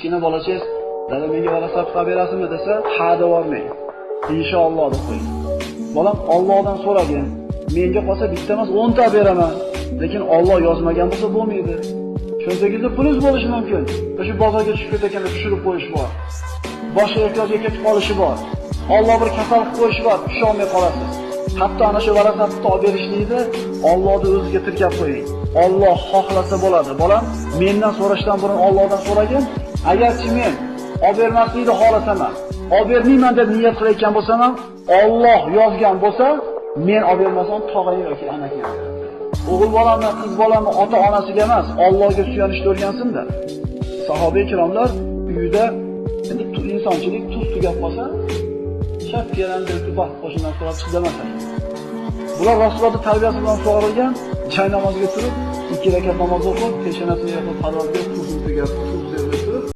Kichkina bolachangiz, "Dada, menga velosiped olib berasizmi?" desa, "Ha" deb olmang. Inshaalloh deb qo'ying. Bolam, Allohdan so'ragin. Menga qolsa bitta emas, 10 ta beraman. Lekin Alloh yozmagan bo'lsa bo'lmaydi. Cho'ntagingizda pulingiz bo'lishi mumkin. O'sha bozorga tushib ketayotganda tushirib qo'yish bor. Boshqa ehtiyojga ketib qolishi bor. Alloh bir kasal qilib qo'yishi bor, tusha olmay qolasiz. Hatto ana shu velosipedni olib berishlikni Allohning o'ziga tirkab qo'ying. Alloh xohlasa bo'ladi. Bolam, mendan so'rashdan burun Allohdan so'ragin. Agarchi men olib bermaslikni xohlasam ham, olib bermayman deb niyat qilayotgan bo'lsam ham, Alloh yozgan bo'lsa, men olib bermasam tog'ang yoki amaking olib beradi. O'g'il bolani, qiz bolani ota-onasiga emas, Allohga suyanishni o'rgansin-da. Sahoba ikromlar uyida endi insonchilik tuz tugab qolsa, shart kelam deb tubah qo'shindan so'rab chiq demaslar. Bular Rasulullohning tarbiyasi bilan sug'orilgan, jay namoziga turib, 2 rakat namoz o'qib, peshonasini yopib, parvardigor tuzini tugab.